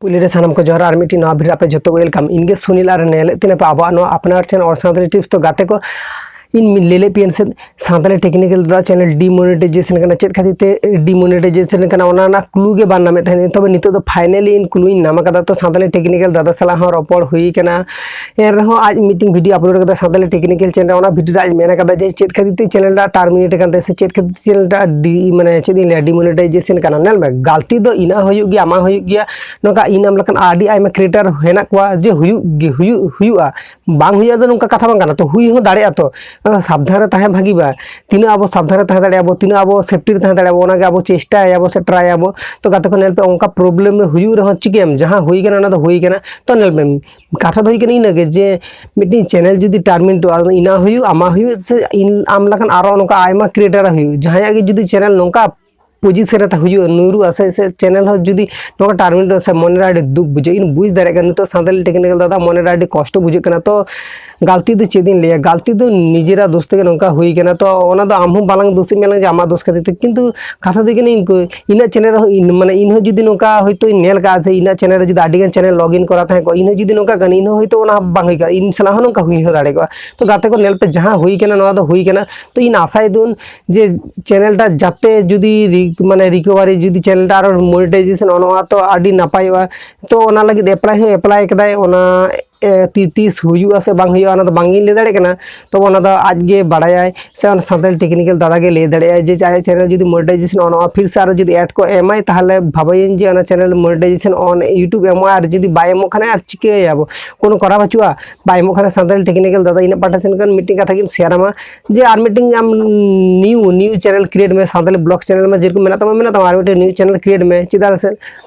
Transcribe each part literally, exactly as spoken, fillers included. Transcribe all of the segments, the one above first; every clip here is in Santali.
ᱯᱩᱭᱞᱩ ᱨᱮ ᱥᱟᱱᱟᱢ ᱠᱚ ᱡᱚᱦᱟᱨ, ᱟᱨ ᱢᱤᱫᱴᱤᱡ ᱱᱟᱣᱟ video ᱨᱮ ᱟᱯᱮ ᱡᱚᱛᱚ ᱠᱚ welcome᱾ ᱤᱧ ᱜᱮ ᱥᱩᱱᱤᱞ ᱟᱨ ᱧᱮᱞᱮᱫ ᱛᱤᱧ ᱟᱯᱮ ᱟᱵᱚᱣᱟᱜ ᱱᱚᱣᱟ ᱟᱯᱱᱟᱨ channel ᱚᱞ ᱥᱟᱱᱛᱟᱲᱤ tips᱾ ᱛᱚ ᱜᱟᱛᱮ ᱠᱚ, ᱤᱧ ᱞᱟᱹᱭ ᱞᱮᱫ ᱯᱮᱭᱟᱹᱧ ᱥᱮ ᱥᱟᱱᱛᱟᱲᱤ technical ᱫᱟᱫᱟ channel demonetization ᱠᱟᱱᱟ, ᱪᱮᱫ ᱠᱷᱟᱹᱛᱤᱨ ᱛᱮ demonetization ᱠᱟᱱᱟ ᱚᱱᱟ ᱨᱮᱱᱟᱜ clue ᱜᱮ ᱵᱟᱝ ᱧᱟᱢᱮᱫ ᱛᱟᱦᱮᱸᱫ᱾ ᱛᱚᱵᱮ ᱱᱤᱛᱚᱜ ᱫᱚ finally ᱤᱧ clue ᱤᱧ ᱧᱟᱢ ᱟᱠᱟᱫᱟ᱾ ᱛᱚ ᱥᱟᱱᱛᱟᱲᱤ technical ᱫᱟᱫᱟ ᱥᱟᱞᱟᱜ ᱦᱚᱸ ᱨᱚᱯᱚᱲ ᱦᱩᱭ ᱠᱟᱱᱟ, ᱮᱱ ᱨᱮᱦᱚᱸ ᱟᱡ ᱢᱤᱫᱴᱤᱝ video upload ᱠᱟᱫᱟ ᱥᱟᱱᱛᱟᱲᱤ technical channel, ᱚᱱᱟ video ᱨᱮ ᱟᱡ ᱢᱮᱱ ᱠᱟᱫᱟ ᱡᱮ ᱪᱮᱫ ᱠᱷᱟᱹᱛᱤᱨ ᱛᱮ channel ᱴᱟᱜ terminate ᱠᱟᱱ ᱛᱟᱭᱟ ᱥᱮ ᱪᱮᱫ ᱠᱷᱟᱹᱛᱤᱨ ᱛᱮ channel ᱴᱟᱜ ᱰᱤ-, ᱢᱟᱱᱮ ᱪᱮᱫ ᱤᱧ ᱞᱟᱹᱭᱟ, demonetization ᱠᱟᱱᱟ᱾ ᱧᱮᱞ ᱢᱮ, ᱜᱟᱞᱛᱤ ᱫᱚ ᱤᱧᱟᱹᱜ ᱦᱩᱭᱩᱜ ᱜᱮᱭᱟ, ᱟᱢᱟᱜ ᱦᱩᱭᱩᱜ ᱜᱮᱭᱟ, ᱱᱚᱝᱠᱟ ᱤᱧ ᱟᱢ ᱞᱮᱠᱟᱱ ᱟᱹᱰᱤ ᱟᱭᱢᱟ creator ᱦᱮᱱᱟᱜ ᱠᱚᱣᱟ ᱡᱮ ᱦᱩᱭᱩᱜ ᱜᱮ ᱦᱩᱭᱩᱜ ᱦᱩᱭᱩᱜᱼᱟ, ᱵᱟᱝ ᱦᱩᱭᱩᱜᱼᱟ ᱫᱚ ᱱᱚᱝᱠᱟ ᱠᱟᱛᱷᱟ ᱵᱟᱝ ᱠᱟᱱᱟ᱾ ᱛᱚ ᱦᱩᱭ ᱦᱚᱸ ᱫᱟᱲᱮᱭᱟᱜᱼᱟ᱾ ᱛᱚ ᱟᱫᱚ ᱥᱟᱵᱫᱷᱟᱱ ᱨᱮ ᱛᱟᱦᱮᱸ ᱵᱷᱟᱹᱜᱤ ᱵᱟ, ᱛᱤᱱᱟᱹᱜ ᱟᱵᱚ ᱥᱟᱵᱫᱷᱟᱱ ᱨᱮ ᱛᱟᱦᱮᱸ ᱫᱟᱲᱮᱭᱟᱜᱼᱟ ᱵᱚ, ᱛᱤᱱᱟᱹᱜ ᱟᱵᱚ safety ᱨᱮ ᱛᱟᱦᱮᱸ ᱫᱟᱲᱮᱭᱟᱜᱼᱟ ᱵᱚ, ᱚᱱᱟᱜᱮ ᱟᱵᱚ ᱪᱮᱥᱴᱟᱭᱟᱵᱚ ᱥᱮ ᱴᱨᱟᱭᱟᱵᱚ᱾ ᱛᱚ ᱜᱟᱛᱮ ᱠᱚ ᱧᱮᱞ ᱯᱮ, ᱚᱱᱠᱟ problem ᱨᱮ ᱦᱩᱭᱩᱜ ᱨᱮᱦᱚᱸ ᱪᱤᱠᱟᱹᱭᱟᱢ, ᱡᱟᱦᱟᱸ ᱦᱩᱭ ᱠᱟᱱᱟ ᱚᱱᱟ ᱫᱚ ᱦᱩᱭ ᱠᱟᱱᱟ᱾ ᱛᱚ ᱧᱮᱞ ᱢᱮ, ᱠᱟᱛᱷᱟ ᱫᱚ ᱦᱩᱭ ᱠᱟᱱᱟ ᱤᱱᱟᱹᱜᱮ ᱡᱮ ᱢᱤᱫᱴᱤᱡ channel ᱡᱩᱫᱤ terminate ᱚᱜᱼᱟ, ᱤᱧᱟᱹᱜ ᱦᱩᱭᱩᱜ, ᱟᱢᱟᱜ ᱦᱩᱭᱩᱜ, ᱥᱮ ᱤᱧ ᱟᱢ ᱞᱮᱠᱟᱱ ᱟᱨᱚ ᱱᱚᱝᱠᱟ ᱟᱭᱢᱟ creator ᱟᱜ ᱦᱩᱭᱩᱜ, ᱡᱟᱦᱟᱸᱭᱟᱜ ᱜᱮ ᱡᱩᱫᱤ channel ᱱᱚᱝᱠᱟ position ᱨᱮ ᱦᱩᱭᱩᱜᱼᱟ, ᱧᱩᱨᱩᱜᱼᱟ ᱥᱮ, ᱥᱮ channel ᱦᱚᱸ ᱡᱩᱫᱤ ᱱᱚᱝᱠᱟ terminate ᱚᱜᱼᱟ ᱥᱮ, ᱢᱚᱱᱮᱨᱮ ᱟᱹᱰᱤ ᱫᱩᱠ ᱵᱩᱡᱷᱟᱹᱜᱼᱟ᱾ ᱤᱧ ᱵᱩᱡᱽ ᱫᱟᱲᱮᱭᱟᱜ ᱠᱟᱱᱟ ᱱᱤᱛᱚᱜ ᱥᱟᱱᱛᱟᱲᱤ technical ᱫᱟᱫᱟ ᱢᱚᱱᱮᱨᱮ ᱟᱹᱰᱤ ᱠᱚᱥᱴᱚ ᱵᱩᱡᱷᱟᱹᱜ ᱠᱟᱱᱟ᱾ ᱛᱚ ᱜᱟᱞᱛᱤ ᱫᱚ ᱪᱮᱫ ᱤᱧ ᱞᱟᱹᱭᱟ, ᱜᱟᱞᱛᱤ ᱫᱚ ᱱᱤᱡᱮᱨᱟᱜ ᱫᱳᱥ ᱛᱮᱜᱮ ᱱᱚᱝᱠᱟ ᱦᱩᱭ ᱠᱟᱱᱟ᱾ ᱛᱚ ᱚᱱᱟ ᱫᱚ ᱟᱢ ᱦᱚᱸ ᱵᱟᱞᱟᱝ ᱫᱳᱥᱮᱢ ᱢᱮ ᱞᱟᱝ ᱡᱮ ᱟᱢᱟᱜ ᱫᱳᱥ ᱠᱷᱟᱹᱛᱤᱨ ᱛᱮ, ᱠᱤᱱᱛᱩ ᱠᱟᱛᱷᱟ ᱫᱚ ᱦᱩᱭᱩᱜ ᱠᱟᱱᱟ ᱤᱧ ᱠᱚ, ᱤᱧᱟᱹᱜ channel ᱨᱮᱦᱚᱸ ᱤᱧ, ᱢᱟᱱᱮ ᱤᱧ ᱦᱚᱸ ᱡᱩᱫᱤ ᱱᱚᱝᱠᱟ ᱦᱚᱭᱛᱳᱧ ᱧᱮᱞ ᱠᱟᱜᱼᱟ ᱥᱮ ᱤᱧᱟᱹᱜ channel ᱨᱮ ᱡᱩᱫᱤ ᱟᱹᱰᱤ ᱜᱟᱱ channel log in ᱠᱚᱨᱟᱣ ᱛᱟᱦᱮᱸ ᱠᱚᱜᱼᱟ, ᱤᱧ ᱦᱚᱸ ᱡᱩᱫᱤ ᱱᱚᱝᱠᱟ ᱠᱟᱹᱱᱟᱹᱧ, ᱤᱧ ᱦᱚᱸ ᱦᱚᱭᱛᱳ ᱚᱱᱟ ᱵᱟᱝ ᱦᱩᱭ ᱠᱚᱜᱼᱟ, ᱤᱧ ᱥᱟᱞᱟᱜ ᱦᱚᱸ ᱱᱚᱝᱠᱟ ᱦᱩᱭ ᱦᱚᱸ ᱫᱟᱲᱮ ᱠᱚᱜᱼᱟ᱾ ᱛᱚ ᱜᱟᱛᱮ ᱠᱚ ᱧᱮᱞ ᱯᱮ, ᱡᱟᱦᱟᱸ ᱦᱩᱭ ᱠᱟᱱᱟ ᱱᱚᱣᱟ ᱫᱚ ᱦᱩᱭ ᱠᱟᱱᱟ᱾ ᱛᱚ ᱤᱧ ᱟᱥᱟᱭᱮᱫᱟᱹᱧ ᱡᱮ channel ᱴᱟ ᱡᱟᱛᱮ ᱡᱩᱫᱤ ᱨᱤ-, ᱢᱟᱱᱮ recovery ᱡᱩᱫᱤ channel ᱴᱟ ᱟᱨᱚ monetization ᱚᱱᱚᱜᱼᱟ ᱛᱚ ᱟᱹᱰᱤ ᱱᱟᱯᱟᱭᱚᱜᱼᱟ᱾ ᱛᱚ ᱚᱱᱟ ᱞᱟᱹᱜᱤᱫ apply ᱦᱚᱸ apply ᱠᱟᱫᱟᱭ, ᱚᱱᱟ, ᱮ, ᱛᱤ-, ᱛᱤᱥ ᱦᱩᱭᱩᱜᱼᱟ ᱥᱮ ᱵᱟᱝ ᱦᱩᱭᱩᱜᱼᱟ ᱚᱱᱟ ᱫᱚ ᱵᱟᱝ ᱤᱧ ᱞᱟᱹᱭ ᱫᱟᱲᱮᱭᱟᱜ ᱠᱟᱱᱟ᱾ ᱛᱚ ᱚᱱᱟ ᱫᱚ ᱟᱡ ᱜᱮ ᱵᱟᱲᱟᱭᱟᱭ, ᱥᱮ ᱚᱱᱟ ᱥᱟᱱᱛᱟᱲᱤ technical ᱫᱟᱫᱟ ᱜᱮ ᱞᱟᱹᱭ ᱫᱟᱲᱮᱭᱟᱜᱼᱟᱭ ᱡᱮ ᱟᱭᱟᱜ channel ᱡᱩᱫᱤ monetization ᱚᱱᱚᱜᱼᱟ, ᱯᱷᱤᱨ ᱥᱮ ᱟᱨᱚ ᱡᱩᱫᱤ ad ᱠᱚ ᱮᱢᱟᱭ, ᱛᱟᱦᱚᱞᱮ ᱵᱷᱟᱵᱟᱭᱟᱹᱧ ᱡᱮ ᱚᱱᱟ channel monetization on YouTube ᱮᱢᱚᱜᱼᱟ, ᱟᱨ ᱡᱩᱫᱤ ᱵᱟᱭ ᱮᱢᱚᱜ ᱠᱷᱟᱱ ᱟᱨ ᱪᱤᱠᱟᱹᱭᱟᱵᱚ? ᱠᱳᱱᱳ ᱠᱚᱨᱟᱣ ᱵᱟᱹᱪᱩᱜᱼᱟ, ᱵᱟᱭ ᱮᱢᱚᱜ ᱠᱷᱟᱱ ᱥᱟᱱᱛᱟᱲᱤ technical ᱫᱟᱫᱟ ᱤᱧᱟᱹᱜ ᱯᱟᱦᱴᱟ ᱥᱮᱱ ᱠᱷᱚᱱ ᱢᱤᱫᱴᱮᱱ ᱠᱟᱛᱷᱟ ᱜᱤᱧ share ᱟᱢᱟ ᱡᱮ ᱟᱨ ᱢᱤᱫᱴᱮᱱ ᱟᱢ new, new channel create ᱢᱮ, ᱥᱟᱱᱛᱟᱲᱤ blog channel ᱢᱟ ᱡᱮᱨᱚᱠᱚᱢ ᱢᱮᱱᱟᱜ ᱛᱟᱢᱟ, ᱢᱮᱱᱟᱜ ᱛᱟᱢᱟ, ᱟᱨ ᱢᱤᱫᱴᱮᱱ new channel create ᱢᱮ᱾ ᱪᱮᱫᱟᱜ ᱥᱮ,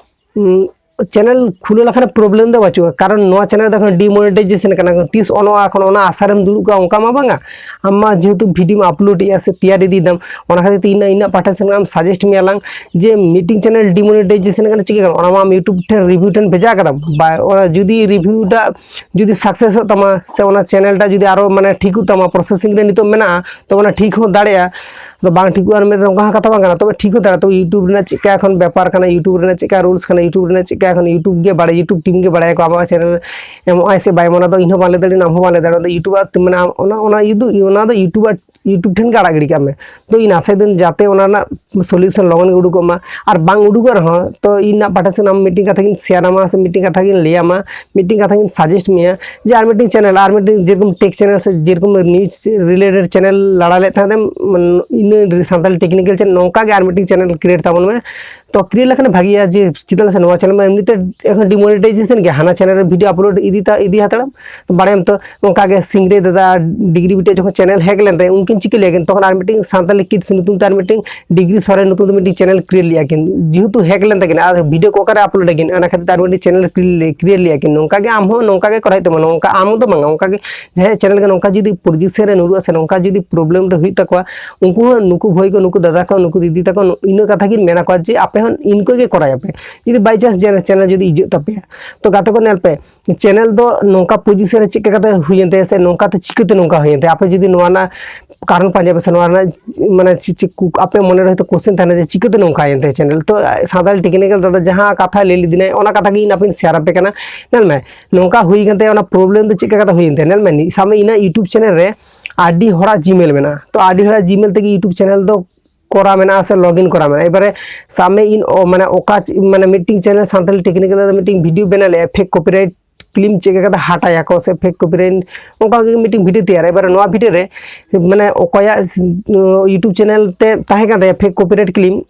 ᱩᱸ, channel ᱠᱷᱩᱞᱟᱹᱣ ᱞᱮᱠᱷᱟᱱ problem ᱫᱚ ᱵᱟᱹᱪᱩᱜᱼᱟ, ᱠᱟᱨᱚᱱ ᱱᱚᱣᱟ channel ᱫᱚ ᱮᱠᱷᱚᱱ demonetization ᱠᱟᱱᱟ, ᱛᱤᱥ ᱚᱱᱚᱜᱼᱟ ᱮᱠᱷᱚᱱ ᱚᱱᱟ ᱟᱥᱟ ᱨᱮᱢ ᱫᱩᱲᱩᱵ ᱠᱚᱜᱼᱟ ᱚᱱᱠᱟ ᱢᱟ ᱵᱟᱝᱟ᱾ ᱟᱢ ᱢᱟ ᱡᱮᱦᱮᱛᱩ video ᱮᱢ upload ᱮᱫᱼᱟ ᱥᱮ ᱛᱮᱭᱟᱨ ᱤᱫᱤᱭᱮᱫᱟᱢ, ᱚᱱᱟ ᱠᱷᱟᱹᱛᱤᱨ ᱛᱮ ᱤᱧ, ᱤᱧᱟᱹᱜ ᱯᱟᱦᱴᱟ ᱥᱮᱱ ᱠᱷᱚᱱ suggest ᱢᱮᱭᱟ ᱞᱟᱝ ᱡᱮ ᱢᱤᱫᱴᱤᱝ channel demonetization ᱠᱟᱱᱟ, ᱪᱤᱠᱟᱹ ᱜᱟᱱᱚᱜᱼᱟ? ᱚᱱᱟ ᱢᱟ ᱟᱢ YouTube ᱴᱷᱮᱱ review ᱴᱷᱮᱱ ᱵᱷᱮᱡᱟ ᱠᱟᱫᱟᱢ, ᱵᱟ-, ᱚᱱᱟ ᱡᱩᱫᱤ review ᱴᱟᱜ ᱡᱩᱫᱤ success ᱚᱜ ᱛᱟᱢᱟ ᱥᱮ ᱚᱱᱟ channel ᱴᱟᱜ ᱡᱩᱫᱤ ᱟᱨᱚ ᱢᱟᱱᱮ ᱴᱷᱤᱠᱚᱜ ᱛᱟᱢᱟ, processing ᱨᱮ ᱱᱤᱛᱚᱜ ᱢᱮᱱᱟᱜᱼᱟ, ᱛᱚ ᱚᱱᱟ ᱴᱷᱤᱠ ᱦᱚᱸ ᱫᱟᱲᱮᱭᱟᱜᱼᱟ᱾ ᱫᱚ ᱵᱟᱝ ᱴᱷᱤᱠᱚᱜᱼᱟ ᱢᱮᱱᱛᱮ ᱚᱱᱠᱟ ᱦᱚᱸ ᱠᱟᱛᱷᱟ ᱵᱟᱝ ᱠᱟᱱᱟ᱾ ᱛᱚᱵᱮ ᱴᱷᱤᱠ ᱦᱚᱸ ᱫᱟᱲᱮᱭᱟᱜᱼᱟ, ᱛᱚᱵᱮ YouTube ᱨᱮᱱᱟᱜ ᱪᱮᱫᱠᱟ ᱮᱠᱷᱚᱱ ᱵᱮᱯᱟᱨ ᱠᱟᱱᱟ, YouTube ᱨᱮᱱᱟᱜ ᱪᱮᱫᱠᱟ rules ᱠᱟᱱᱟ, YouTube ᱨᱮᱱᱟᱜ ᱪᱮᱫᱠᱟ ᱮᱠᱷᱚᱱ YouTube ᱜᱮ ᱵᱟᱲᱟᱭᱟ, YouTube team ᱜᱮ ᱵᱟᱲᱟᱭᱟᱠᱚ ᱟᱢᱟᱜ channel ᱮᱢᱚᱜᱼᱟᱭ ᱥᱮ ᱵᱟᱭ ᱮᱢᱚᱜᱼᱟ, ᱚᱱᱟ ᱫᱚ ᱤᱧ ᱦᱚᱸ ᱵᱟᱝ ᱞᱟᱹᱭ ᱫᱟᱲᱮᱭᱟᱜᱼᱟ᱾ ᱚᱱᱟ ᱫᱚ YouTube ᱟᱜ ᱢᱟᱱᱮ ᱟᱢ ᱚᱱᱟ, ᱚᱱᱟ YouTube ᱟᱜ YouTube ᱴᱷᱮᱱ ᱜᱮ ᱟᱲᱟᱜ ᱜᱤᱰᱤ ᱠᱟᱜ ᱢᱮ᱾ ᱛᱚ ᱤᱧ ᱟᱥᱟᱭ ᱫᱟᱹᱧ ᱡᱟᱛᱮ ᱚᱱᱟ ᱨᱮᱱᱟᱜ solution ᱞᱚᱜᱚᱱ ᱜᱮ ᱩᱰᱩᱠᱚᱜ ᱢᱟ, ᱟᱨ ᱵᱟᱝ ᱩᱰᱩᱠᱚᱜ ᱨᱮᱦᱚᱸ ᱛᱚ ᱤᱧ ᱨᱮᱱᱟᱜ ᱯᱟᱦᱴᱟ ᱥᱮᱫ ᱟᱢ ᱢᱤᱫᱴᱮᱱ ᱠᱟᱛᱷᱟ ᱜᱤᱧ share ᱟᱢᱟ ᱥᱮ ᱢᱤᱫᱴᱮᱱ ᱠᱟᱛᱷᱟ ᱜᱤᱧ ᱞᱟᱹᱭ ᱟᱢᱟ, ᱢᱤᱫᱴᱮᱱ ᱠᱟᱛᱷᱟ ᱜᱤᱧ suggest ᱢᱮᱭᱟ ᱡᱮ ᱟᱨ ᱢᱤᱫᱴᱮᱱ channel, ᱟᱨ ᱢᱤᱫᱴᱮᱱ ᱡᱮᱨᱚᱠᱚᱢ tech channel ᱥᱮ ᱡᱮᱨᱚᱠᱚᱢ news related channel ᱞᱟᱲᱟ ᱞᱮᱫ ᱛᱟᱦᱮᱸᱫ ᱮᱢ, ᱤᱱᱟᱹ ᱥᱟᱱᱛᱟᱲᱤ technical channel, ᱱᱚᱝᱠᱟ ᱜᱮ ᱟᱨ ᱢᱤᱫᱴᱮᱱ channel create ᱛᱟᱵᱚᱱ ᱢᱮ᱾ ᱛᱚ create ᱞᱮᱠᱷᱟᱱ ᱵᱷᱟᱜᱤᱭᱟ, ᱡᱮ ᱪᱮᱫᱟᱜ ᱥᱮ ᱱᱚᱣᱟ channel ᱢᱟ ᱮᱢᱱᱤᱛᱮ ᱮᱠᱷᱚᱱ demonetization ᱜᱮ, ᱦᱟᱱᱟ channel ᱨᱮ video upload ᱤᱫᱤ ᱛᱟ-, ᱤᱫᱤ ᱦᱟᱛᱟᱲᱟᱢ, ᱵᱟᱲᱟᱭᱟᱢ ᱛᱚ᱾ ᱚᱱᱠᱟ ᱜᱮ ᱥᱤᱝᱨᱟᱹᱭ ᱫᱟᱫᱟ ᱰᱤᱜᱽᱨᱤ ᱵᱤᱴᱤ ᱡᱚᱠᱷᱚᱱ channel hack ᱞᱮᱱ ᱛᱟᱭᱟ, ᱩᱱᱠᱤᱱ ᱪᱤᱠᱟᱹ ᱞᱮᱭᱟ ᱠᱤᱱ, ᱛᱚᱠᱷᱚᱱ ᱟᱨ ᱢᱤᱫᱴᱮᱱ ᱥᱟᱱᱛᱟᱲᱤ Kids ᱧᱩᱛᱩᱢ ᱛᱮ ᱟᱨ ᱢᱤᱫᱴᱮᱱ ᱰᱤᱜᱽᱨᱤ ᱥᱚᱨᱮᱱ ᱧᱩᱛᱩᱢ ᱛᱮ ᱢᱤᱫᱴᱮᱱ channel create ᱞᱮᱜᱼᱟ ᱠᱤᱱ, ᱡᱮᱦᱮᱛᱩ hack ᱞᱮᱱ ᱛᱟᱹᱠᱤᱱᱟ᱾ ᱟᱨ video ᱠᱚ ᱚᱠᱟᱨᱮ upload ᱟᱹᱠᱤᱱ, ᱚᱱᱟ ᱠᱷᱟᱹᱛᱤᱨ ᱛᱮ ᱟᱨ ᱢᱤᱫᱴᱮᱱ channel create ᱞᱮᱜᱼᱟ ᱠᱤᱱ᱾ ᱱᱚᱝᱠᱟ ᱜᱮ ᱟᱢ ᱦᱚᱸ ᱱᱚᱝᱠᱟ ᱜᱮ ᱠᱚᱨᱟᱣ ᱦᱩᱭᱩᱜ ᱛᱟᱢᱟ᱾ ᱱᱚᱝᱠᱟ ᱟᱢ ᱫᱚ ᱵᱟᱝᱟ, ᱚᱱᱠᱟ ᱜᱮ ᱡᱟᱦᱟᱸᱭᱟᱜ channel ᱜᱮ ᱱᱚᱝᱠᱟ ᱡᱩᱫᱤ position ᱨᱮ ᱧᱩᱨᱩᱜᱼᱟ ᱥᱮ ᱱᱚᱝᱠᱟ ᱡᱩᱫᱤ problem ᱨᱮ ᱦᱩᱭᱩᱜ ᱛᱟᱠᱚᱣᱟ, ᱩᱱᱠᱩ ᱦᱚᱸ, ᱱᱩᱠᱩ ᱵᱷᱟᱹᱭ ᱠᱚ, ᱱᱩᱠᱩ ᱫᱟᱫᱟ ᱠᱚ, ᱱᱩᱠᱩ ᱫᱤᱫᱤ ᱛᱟᱠᱚ, ᱤᱱᱟᱹ ᱠᱟᱛᱷᱟ ᱜᱤᱧ ᱢᱮᱱᱟ ᱠᱚᱣᱟ ᱡᱮ ᱟᱯᱮ ᱦᱚᱸ ᱤᱱᱠᱟᱹ ᱜᱮ ᱠᱚᱨᱟᱣ ᱟᱯᱮ᱾ ᱡᱩᱫᱤ by chance channel ᱡᱩᱫᱤ ᱤᱡᱟᱹᱜ ᱛᱟᱯᱮᱭᱟ, ᱛᱚ ᱜᱟᱛᱮ ᱠᱚ ᱧᱮᱞ ᱯᱮ, channel ᱫᱚ ᱱᱚᱝᱠᱟ position ᱨᱮ ᱪᱮᱫ ᱞᱮᱠᱟᱛᱮ ᱦᱩᱭᱮᱱ ᱛᱟᱭᱟ ᱥᱮ ᱱᱚᱝᱠᱟᱛᱮ ᱪᱤᱠᱟᱹᱛᱮ ᱱᱚᱝᱠᱟ ᱦᱩᱭᱮᱱ ᱛᱟᱭᱟ, ᱟᱯᱮ ᱡᱩᱫᱤ ᱱᱚᱣᱟ ᱨᱮᱱᱟᱜ ᱠᱟᱨᱚᱱ ᱯᱟᱸᱡᱟᱭ ᱯᱮ ᱥᱮ ᱱᱚᱣᱟ ᱨᱮᱱᱟᱜ ᱢᱟᱱᱮ ᱪᱮᱫ, ᱪᱮᱫ ᱠᱩ-, ᱟᱯᱮ ᱢᱚᱱᱮ ᱨᱮ ᱦᱚᱭᱛᱳ question ᱛᱟᱦᱮᱱᱟ ᱡᱮ ᱪᱤᱠᱟᱹᱛᱮ ᱱᱚᱝᱠᱟᱭᱮᱱ ᱛᱟᱭᱟ channel᱾ ᱛᱚ ᱥᱟᱱᱛᱟᱲ technical ᱫᱟᱫᱟ ᱡᱟᱦᱟᱸ ᱠᱟᱛᱷᱟ ᱞᱟᱹᱭ ᱞᱮᱫᱤᱧᱟᱭ, ᱚᱱᱟ ᱠᱟᱛᱷᱟ ᱜᱮ ᱤᱧ ᱟᱯᱮᱧ share ᱟᱯᱮ ᱠᱟᱱᱟ᱾ ᱧᱮᱞ ᱢᱮ, ᱱᱚᱝᱠᱟ ᱦᱩᱭ ᱠᱟᱱ ᱛᱟᱭᱟ, ᱚᱱᱟ problem ᱫᱚ ᱪᱮᱫ ᱞᱮᱠᱟᱛᱮ ᱦᱩᱭᱮᱱ ᱛᱟᱭᱟ? ᱧᱮᱞ ᱢᱮ, ᱥᱟᱵ ᱢᱮ ᱤᱧᱟᱹᱜ YouTube channel ᱨᱮ ᱟᱹᱰᱤ ᱦᱚᱲᱟᱜ Gmail ᱢᱮᱱᱟᱜᱼᱟ, ᱛᱚ ᱟᱹᱰᱤ ᱦᱚᱲᱟᱜ Gmail ᱛᱮᱜᱮ YouTube channel ᱫᱚ ᱠᱚᱨᱟᱣ ᱢᱮᱱᱟᱜᱼᱟ ᱥᱮ login ᱠᱚᱨᱟᱣ ᱢᱮᱱᱟᱜᱼᱟ᱾ ᱮᱵᱟᱨᱮ ᱥᱟᱵ ᱢᱮ ᱤᱧ ᱚ-, ᱢᱟᱱᱮ ᱚᱠᱟ ᱪ-, ᱢᱟᱱᱮ ᱢᱤᱫᱴᱤᱝ channel ᱥᱟᱱᱛᱟᱲᱤ technical ᱨᱮ ᱢᱤᱫᱴᱤᱝ video ᱵᱮᱱᱟᱣ ᱞᱮᱜᱼᱟ, fake copyright claim ᱪᱮᱫ ᱞᱮᱠᱟ ᱠᱟᱛᱮ ᱦᱟᱴᱟᱭᱟᱠᱚ ᱥᱮ fake copyright, ᱚᱱᱠᱟ ᱜᱮ ᱢᱤᱫᱴᱤᱝ video ᱛᱮᱭᱟᱨᱟ᱾ ᱮᱵᱟᱨᱮ ᱱᱚᱣᱟ video ᱨᱮ ᱢᱟᱱᱮ ᱚᱠᱚᱭᱟᱜ ᱥ-, YouTube channel ᱛᱮ ᱛᱟᱦᱮᱸ ᱠᱟᱱ ᱛᱟᱭᱟ fake copyright claim,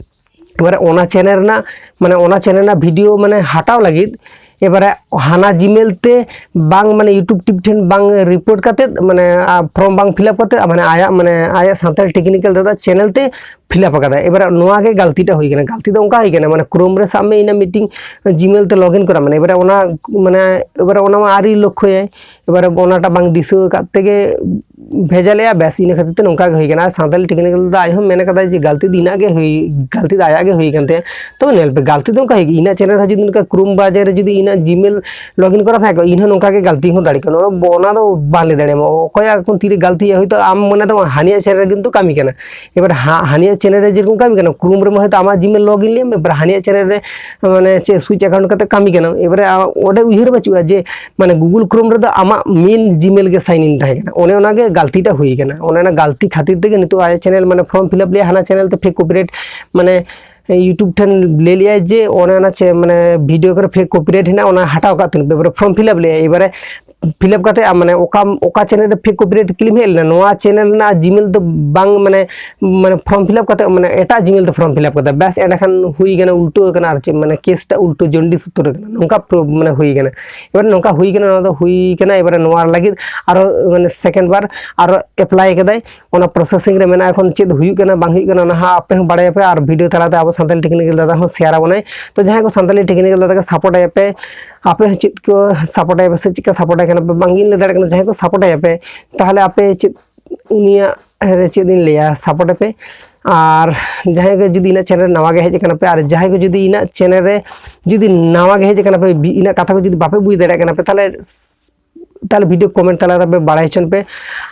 ᱮᱵᱟᱨᱮ ᱚᱱᱟ channel ᱨᱮᱱᱟᱜ, ᱢᱟᱱᱮ ᱚᱱᱟ channel ᱨᱮᱱᱟᱜ video ᱢᱟᱱᱮ ᱦᱟᱴᱟᱣ ᱞᱟᱹᱜᱤᱫ ᱮᱵᱟᱨᱮ ᱦᱟᱱᱟ Gmail ᱛᱮ ᱵᱟᱝ, ᱢᱟᱱᱮ YouTube team ᱴᱷᱮᱱ ᱵᱟᱝ report ᱠᱟᱛᱮᱫ, ᱢᱟᱱᱮ, ᱟ, form ᱵᱟᱝ fill up ᱠᱟᱛᱮᱫ, ᱢᱟᱱᱮ ᱟᱭᱟᱜ, ᱢᱟᱱᱮ ᱟᱭᱟᱜ ᱥᱟᱱᱛᱟᱲ technical ᱫᱟᱫᱟ channel ᱛᱮ fill up ᱟᱠᱟᱫᱟᱭ᱾ ᱮᱵᱟᱨᱮ ᱱᱚᱣᱟ ᱜᱮ ᱜᱟᱞᱛᱤᱴᱟ ᱦᱩᱭ ᱠᱟᱱᱟ᱾ ᱜᱟᱞᱛᱤ ᱫᱚ ᱚᱱᱠᱟ ᱦᱩᱭ ᱠᱟᱱᱟ, ᱢᱟᱱᱮ Chrome ᱨᱮ ᱥᱟᱵ ᱢᱮ ᱤᱧᱟᱹᱜ ᱢᱤᱫᱴᱤᱝ Gmail ᱛᱮ login ᱠᱚᱨᱟ, ᱢᱟᱱᱮ ᱮᱵᱟᱨᱮ ᱚᱱᱟ, ᱢᱟᱱᱮ ᱮᱵᱟᱨᱮ ᱚᱱᱟ ᱢᱟ ᱟᱹᱣᱨᱤ ᱞᱚᱠᱠᱷᱚᱭᱟᱭ, ᱮᱵᱟᱨᱮ ᱚᱱᱟᱴᱟᱜ ᱵᱟᱝ ᱫᱤᱥᱟᱹ ᱟᱠᱟᱫ ᱛᱮᱜᱮ ᱵᱷᱮᱡᱟ ᱞᱮᱜᱼᱟ, ᱵᱮᱥ, ᱤᱱᱟᱹ ᱠᱷᱟᱹᱛᱤᱨ ᱛᱮ ᱱᱚᱝᱠᱟ ᱜᱮ ᱦᱩᱭ ᱠᱟᱱᱟ᱾ ᱟᱨ ᱥᱟᱱᱛᱟᱞᱤ ᱴᱮᱠᱱᱤᱠᱮᱞ ᱫᱚ ᱟᱡ ᱦᱚᱸ ᱢᱮᱱ ᱠᱟᱫᱟᱭ ᱡᱮ ᱜᱟᱹᱞᱛᱤ ᱫᱚ ᱤᱧᱟᱹᱜ ᱜᱮ ᱦᱩᱭ, ᱜᱟᱹᱞᱛᱤ ᱫᱚ ᱟᱭᱟᱜ ᱜᱮ ᱦᱩᱭ ᱠᱟᱱ ᱛᱟᱭᱟ᱾ ᱛᱚᱵᱮ ᱧᱮᱞ ᱯᱮ, ᱜᱟᱹᱞᱛᱤ ᱫᱚ ᱚᱱᱠᱟ ᱦᱩᱭᱩᱜ ᱜᱮ, ᱤᱧᱟᱹᱜ ᱪᱮᱱᱮᱞ ᱨᱮ ᱡᱩᱫᱤ ᱱᱚᱝᱠᱟ ᱠᱨᱳᱢ ᱵᱨᱟᱣᱡᱟᱨ ᱨᱮ ᱡᱩᱫᱤ ᱤᱧᱟᱹᱜ ᱡᱤᱢᱮᱞ ᱞᱚᱜᱤᱱ ᱠᱚᱨᱟ ᱛᱟᱦᱮᱸ ᱠᱚᱜᱼᱟ, ᱤᱧ ᱦᱚᱸ ᱱᱚᱝᱠᱟ ᱜᱮ ᱜᱟᱹᱞᱛᱤ ᱦᱚᱸ ᱫᱟᱲᱮ ᱠᱟᱱᱟ, ᱚᱱᱟ ᱵᱚ-, ᱚᱱᱟ ᱫᱚ ᱵᱟᱝ ᱞᱟᱹᱭ ᱫᱟᱲᱮᱭᱟᱢᱟ ᱚᱠᱚᱭᱟᱜ ᱠᱚ ᱛᱤᱨᱮ ᱜᱟᱹᱞᱛᱤ ᱦᱩᱭᱩᱜᱼᱟ᱾ ᱦᱚᱭᱛᱳ ᱟᱢ ᱢᱚᱱᱮ ᱛᱟᱢᱟ ᱦᱟᱹᱱᱤᱭᱟᱜ ᱪᱮᱱᱮᱞ ᱨᱮ ᱠᱤᱱᱛᱩ ᱠᱟᱹᱢᱤ ᱠᱟᱱᱟ, ᱮᱵᱟᱨ ᱦᱟ-, ᱦᱟᱹᱱᱤᱭᱟᱜ ᱪᱮᱱᱮᱞ ᱨᱮ ᱡᱮᱨᱚᱠᱚᱢ ᱠᱟᱹᱢᱤ ᱠᱟᱱᱟ, ᱠᱨᱳᱢ ᱨᱮᱢᱟ ᱦᱚᱭᱛᱳ ᱟᱢᱟᱜ ᱡᱤᱢᱮᱞ ᱞᱚᱜᱤᱱ ᱞᱟᱹᱭᱟᱢ, ᱮᱵᱟᱨ ᱦᱟᱹᱱᱤᱭᱟᱜ ᱪᱮᱱᱮᱞ ᱨᱮ ᱢᱟᱱᱮ ᱪᱮᱫ switch account ᱠᱟᱛᱮ ᱠᱟᱹᱢᱤ ᱠᱟᱱᱟ, ᱮᱵᱟᱨᱮ ᱟ-, ᱚᱸᱰᱮ ᱩᱭᱦᱟᱹᱨ ᱵᱟᱹᱪᱩᱜᱼᱟ ᱡᱮ ᱢᱟᱱᱮ Google Chrome ᱨᱮᱫᱚ ᱟᱢᱟᱜ main Gmail ᱜᱮ sign in ᱛᱟᱦᱮᱸ ᱠᱟᱱᱟ, ᱚᱱᱮ ᱚᱱᱟ ᱜᱮ ᱜᱟᱹᱞᱛᱤᱴᱟ ᱦᱩᱭ ᱠᱟᱱᱟ᱾ ᱚᱱᱮ ᱚᱱᱟ ᱜᱟᱹᱞᱛᱤ ᱠᱷᱟᱹᱛᱤᱨ ᱛᱮᱜᱮ ᱱᱤᱛᱚᱜ ᱟᱭᱟᱜ ᱪᱮᱱᱮᱞ ᱢᱟᱱᱮ form fill up ᱞᱮᱭᱟ, ᱦᱟᱱᱟ ᱪᱮᱱᱮᱞ ᱛᱮ fake copyright ᱢᱟᱱᱮ YouTube ᱴᱷᱮᱱ ᱞᱟᱹᱭ ᱞᱮᱭᱟᱭ ᱡᱮ ᱚᱱᱮ ᱚᱱᱟ ᱪᱮ-, ᱢᱟᱱᱮ video ᱠᱚᱨᱮ fake copyright ᱦᱮᱱᱟᱜᱼᱟ, ᱚᱱᱟ ᱦᱟᱴᱟᱣ ᱠᱟᱜ ᱛᱟᱹᱞᱤᱧ ᱯᱮ, ᱮᱵᱟᱨᱮ form fill up ᱞᱮᱭᱟ, ᱮᱵᱟᱨᱮ fill up ᱠᱟᱛᱮ ᱟᱢ ᱢᱟᱱᱮ ᱚᱠᱟ, ᱚᱠᱟ ᱪᱮᱱᱮᱞ ᱨᱮ fake copyright claim ᱦᱮᱡ ᱞᱮᱱᱟ, ᱱᱚᱣᱟ ᱪᱮᱱᱮᱞ ᱨᱮᱱᱟᱜ Gmail ᱫᱚ ᱵᱟᱝ, ᱢᱟᱱᱮ, ᱢᱟᱱᱮ form fill up ᱠᱟᱛᱮ ᱢᱟᱱᱮ ᱮᱴᱟᱜ Gmail ᱛᱮ form fill up ᱠᱟᱫᱟ, ᱵᱮᱥ, ᱮᱸᱰᱮᱠᱷᱟᱱ ᱦᱩᱭ ᱠᱟᱱᱟ, ᱩᱞᱴᱟᱹ ᱠᱟᱱᱟ, ᱟᱨ ᱪᱮᱫ ᱢᱟᱱᱮ case ᱴᱟ ᱩᱞᱴᱟᱹ ᱡᱚᱱᱰᱤᱥ ᱩᱛᱟᱹᱨ ᱠᱟᱱᱟ, ᱱᱚᱝᱠᱟ pro-, ᱢᱟᱱᱮ ᱦᱩᱭ ᱠᱟᱱᱟ᱾ ᱮᱵᱟᱨ ᱱᱚᱝᱠᱟ ᱦᱩᱭ ᱠᱟᱱᱟ, ᱱᱚᱣᱟ ᱫᱚ ᱦᱩᱭ ᱠᱟᱱᱟ, ᱮᱵᱟᱨᱮ ᱱᱚᱣᱟ ᱞᱟᱹᱜᱤᱫ ᱟᱨᱚ ᱢᱟᱱᱮ second ᱵᱟᱨ ᱟᱨᱚ apply ᱠᱟᱫᱟᱭ, ᱚᱱᱟ processing ᱨᱮ ᱢᱮᱱᱟᱜᱼᱟ᱾ ᱮᱠᱷᱚᱱ ᱪᱮᱫ ᱦᱩᱭᱩᱜ ᱠᱟᱱᱟ ᱵᱟᱝ ᱦᱩᱭᱩᱜ ᱠᱟᱱᱟ ᱚᱱᱟ ᱦᱚᱸ ᱟᱯᱮ ᱦᱚᱸ ᱵᱟᱲᱟᱭᱟᱯᱮ, ᱟᱨ video ᱛᱟᱞᱟᱛᱮ ᱟᱵᱚ ᱥᱟᱱᱛᱟᱞᱤ ᱴᱮᱠᱱᱤᱠᱮᱞ ᱫᱟᱫᱟ ᱦᱚᱸ share ᱟᱵᱚᱱᱟᱭ᱾ ᱛᱚ ᱡᱟᱦᱟᱸᱭ ᱠᱚ ᱥᱟᱱᱛᱟᱞᱤ ᱴᱮᱠᱱᱤᱠᱮᱞ ᱫᱟᱫᱟ ᱠᱚ support ᱟᱭᱟᱯᱮ, ᱟᱯᱮ ᱦᱚᱸ ᱪᱮᱫ ᱠᱚ support ᱟᱭᱟᱯᱮ ᱥᱮ ᱪᱮᱫᱠᱟ support ᱟᱭ ᱠᱟᱱᱟ ᱯᱮ ᱵᱟᱝ ᱤᱧ ᱞᱟᱹᱭ ᱫᱟᱲᱮᱭᱟᱜ ᱠᱟᱱᱟ, ᱡᱟᱦᱟᱸᱭ ᱠᱚ support ᱟᱭᱟᱯᱮ ᱛᱟᱦᱚᱞᱮ ᱟᱯᱮ ᱪᱮᱫ ᱩᱱᱤᱭᱟᱜ ᱨᱮ ᱪᱮᱫ ᱤᱧ ᱞᱟᱹᱭᱟ, support ᱟᱯᱮ᱾ ᱟᱨ ᱡᱟᱦᱟᱸᱭ ᱠᱚ ᱡᱩᱫᱤ ᱤᱧᱟᱹᱜ ᱪᱮᱱᱮᱞ ᱨᱮ ᱱᱟᱣᱟ ᱜᱮ ᱦᱮᱡ ᱟᱠᱟᱱᱟ ᱯᱮ, ᱟᱨ ᱡᱟᱦᱟᱸᱭ ᱠᱚ ᱡᱩᱫᱤ ᱤᱧᱟᱹᱜ ᱪᱮᱱᱮᱞ ᱨᱮ ᱡᱩᱫᱤ ᱱᱟᱣᱟ ᱜᱮ ᱦᱮᱡ ᱟᱠᱟᱱᱟ ᱯᱮ, ᱵᱤ-, ᱤᱧᱟᱹᱜ ᱠᱟᱛᱷᱟ ᱠᱚ ᱡᱩᱫᱤ ᱵᱟᱯᱮ ᱵᱩᱡᱽ ᱫᱟᱲᱮᱭᱟᱜ ᱠᱟᱱᱟ ᱯᱮ, ᱛᱟᱦᱚᱞᱮ ᱛᱟᱦᱚᱞᱮ video comment ᱛᱟᱞᱟ ᱨᱮ ᱵᱟᱲᱟᱭ ᱦᱚᱪᱚᱱ ᱯᱮ᱾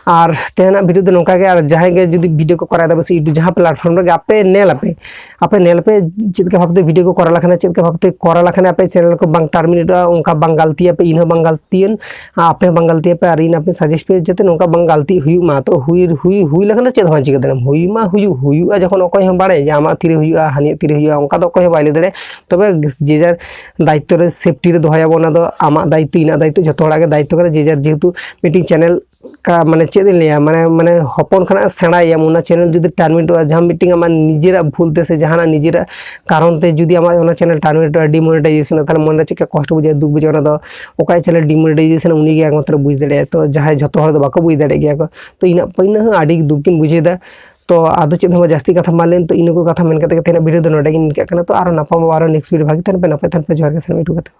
ᱟᱨ ᱛᱮᱦᱮᱧᱟᱜ video ᱫᱚ ᱱᱚᱝᱠᱟ ᱜᱮ᱾ ᱟᱨ ᱡᱟᱦᱟᱸᱭ ᱜᱮ ᱡᱩᱫᱤ video ᱠᱚ ᱠᱚᱨᱟᱣ ᱮᱫᱟ ᱯᱮ ᱥᱮ YouTube ᱡᱟᱦᱟᱸ platform ᱨᱮᱜᱮ ᱟᱯᱮ ᱧᱮᱞ ᱟᱯᱮ, ᱟᱯᱮ ᱧᱮᱞ ᱯᱮ ᱪᱮᱫ ᱞᱮᱠᱟ ᱵᱷᱟᱵᱛᱮ video ᱠᱚ ᱠᱚᱨᱟᱣ ᱞᱮᱠᱷᱟᱱ, ᱪᱮᱫ ᱞᱮᱠᱟ ᱵᱷᱟᱵᱛᱮ ᱠᱚᱨᱟᱣ ᱞᱮᱠᱷᱟᱱ ᱟᱯᱮ channel ᱠᱚ ᱵᱟᱝ terminate ᱚᱜᱼᱟ, ᱚᱱᱠᱟ ᱵᱟᱝ ᱜᱟᱹᱞᱛᱤᱭᱟᱯᱮ, ᱤᱧ ᱦᱚᱸ ᱵᱟᱝ ᱜᱟᱹᱞᱛᱤᱭᱟᱹᱧ, ᱟᱯᱮ ᱦᱚᱸ ᱵᱟᱝ ᱜᱟᱹᱞᱛᱤᱭᱟᱯᱮ᱾ ᱟᱨ ᱤᱧ ᱟᱯᱮ suggest ᱯᱮ ᱡᱟᱛᱮ ᱱᱚᱝᱠᱟ ᱵᱟᱝ ᱜᱟᱹᱞᱛᱤ ᱦᱩᱭᱩᱜ ᱢᱟ᱾ ᱛᱚ ᱦᱩᱭ, ᱦᱩᱭ, ᱦᱩᱭ ᱞᱮᱠᱷᱟᱱ ᱫᱚ ᱪᱮᱫ ᱦᱚᱸ ᱵᱟᱝ ᱪᱤᱠᱟᱹ ᱫᱟᱲᱮᱭᱟᱜᱼᱟ, ᱦᱩᱭ ᱢᱟ ᱦᱩᱭᱩᱜ, ᱦᱩᱭᱩᱜᱼᱟ ᱡᱚᱠᱷᱚᱱ ᱚᱠᱚᱭ ᱦᱚᱸ ᱵᱟᱲᱟᱭᱟ ᱡᱮ ᱟᱢᱟᱜ ᱛᱤᱨᱮ ᱦᱩᱭᱩᱜᱼᱟ, ᱦᱟᱹᱱᱤᱭᱟᱜ ᱛᱤᱨᱮ ᱦᱩᱭᱩᱜᱼᱟ, ᱚᱱᱠᱟ ᱫᱚ ᱚᱠᱚᱭ ᱦᱚᱸ ᱵᱟᱭ ᱞᱟᱹᱭ ᱫᱟᱲᱮᱭᱟᱜᱼᱟ᱾ ᱛᱚᱵᱮ ᱡᱮ ᱡᱟᱨ ᱫᱟᱭᱤᱛᱛᱚ ᱨᱮ safety ᱨᱮ ᱫᱚᱦᱚᱭᱟᱵᱚᱱ, ᱚᱱᱟ ᱫᱚ ᱟᱢᱟᱜ ᱫᱟᱭᱤᱛᱛᱚ, ᱤᱧᱟᱹᱜ ᱫᱟᱭᱤᱛᱛᱚ, ᱡᱚᱛᱚ ᱦᱚᱲᱟᱜ ᱜᱮ ᱫᱟᱭᱤᱛᱛᱚ ᱠᱟᱱᱟ᱾ ᱡᱮ ᱡᱟᱨ ᱡᱮᱦᱮᱛᱩ ᱢᱤᱫᱴᱤᱡ channel ᱠᱟ-, ᱢᱟᱱᱮ ᱪᱮᱫ ᱤᱧ ᱞᱟᱹᱭᱟ, ᱢᱟᱱᱮ, ᱢᱟᱱᱮ ᱦᱚᱯᱚᱱ ᱠᱷᱚᱱᱟᱜ ᱥᱮᱬᱟᱭᱮᱭᱟᱢ, ᱚᱱᱟ channel ᱡᱩᱫᱤ terminate ᱚᱜᱼᱟ, ᱡᱟᱦᱟᱸ ᱢᱤᱫᱴᱤᱡ ᱟᱢᱟᱜ ᱱᱤᱡᱮᱨᱟᱜ ᱵᱷᱩᱞ ᱛᱮ ᱥᱮ ᱡᱟᱦᱟᱱᱟᱜ ᱱᱤᱡᱮᱨᱟᱜ ᱠᱟᱨᱚᱱ ᱛᱮ ᱡᱩᱫᱤ ᱟᱢᱟᱜ ᱚᱱᱟ channel terminate ᱚᱜᱼᱟ, demonetization ᱚᱜᱼᱟ, ᱛᱟᱦᱚᱞᱮ ᱢᱚᱱᱮ ᱨᱮ ᱪᱮᱫᱠᱟ ᱠᱚᱥᱴᱚ ᱵᱩᱡᱷᱟᱹᱜᱼᱟ, ᱫᱩᱠ ᱵᱩᱡᱷᱟᱹᱜᱼᱟ, ᱚᱱᱟ ᱫᱚ ᱚᱠᱚᱭᱟᱜ channel demonetization ᱩᱱᱤ ᱜᱮ ᱮᱠᱢᱟᱛᱨᱚ ᱵᱩᱡᱽ ᱫᱟᱲᱮᱭᱟᱜᱼᱟ᱾ ᱛᱚ ᱡᱟᱦᱟᱸᱭ, ᱡᱷᱚᱛᱚ ᱦᱚᱲ ᱫᱚ ᱵᱟᱠᱚ ᱵᱩᱡᱽ ᱫᱟᱲᱮᱭᱟᱜ ᱜᱮᱭᱟ ᱠᱚ᱾ ᱛᱚ ᱤᱱᱟᱹᱜ, ᱤᱱᱟᱹᱜ ᱦᱚᱸ ᱟᱹᱰᱤ ᱫᱩᱠ ᱤᱧ ᱵᱩᱡᱷᱟᱹᱣ ᱮᱫᱟ᱾ ᱛᱚ ᱟᱫᱚ ᱪᱮᱫ ᱦᱚᱸ ᱵᱟᱝ, ᱡᱟᱹᱥᱛᱤ ᱠᱟᱛᱷᱟ ᱵᱟᱝ ᱞᱟᱹᱭ, ᱛᱚ ᱤᱱᱟᱹ ᱠᱚ ᱠᱟᱛᱷᱟ ᱢᱮᱱ ᱠᱟᱛᱮ ᱜᱮ ᱛᱮᱦᱮᱧᱟᱜ video ᱫᱚ ᱱᱚᱰᱮ ᱜᱤᱧ ᱤᱱᱠᱟᱹᱜ ᱠᱟᱱᱟ᱾ ᱛᱚ ᱟᱨᱚ ᱧᱟᱯᱟᱢ ᱟᱵᱚ ᱟᱨᱚ next video, ᱵᱷᱟᱜᱮ ᱛᱟᱦᱮᱱ ᱯᱮ, ᱱᱟᱯᱟᱭ ᱛᱟᱦᱮᱱ ᱯᱮ, ᱡᱚᱦᱟᱨ ᱜᱮ, ᱥᱟᱱᱟᱢ ᱤᱴᱩ ᱠᱟᱛᱮ᱾